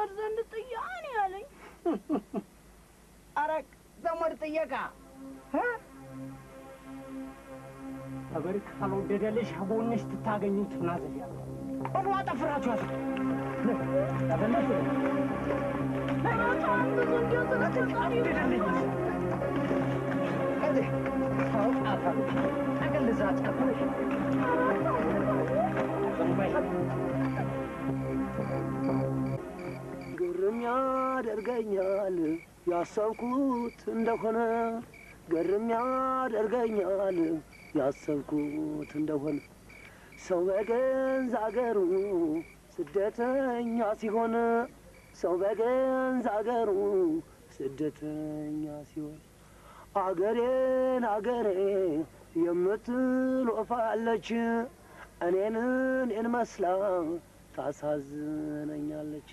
ዘመድ ዘንድ ጥያ ነው ያለኝ። ኧረ ዘመድ ጥየቃ ተበሪ ካልወደደልሽ ጎንሽ ትታገኙ ትናዘዣለሁ። በሉ አጠፍራችሁ ያዙ። በጣም ብዙ እንዲያው ስለ ፈጣሪ ግርም ያደርገኛል ያሰብኩት እንደሆነ፣ ግርም ያደርገኛል ያሰብኩት እንደሆነ፣ ሰው በገንዛ አገሩ ስደተኛ ሲሆን፣ ሰው በገንዛ አገሩ ስደተኛ ሲሆን፣ አገሬን አገሬ የምትል ወፍ አለች፣ እኔን እኔን መስላ ታሳዝነኛለች።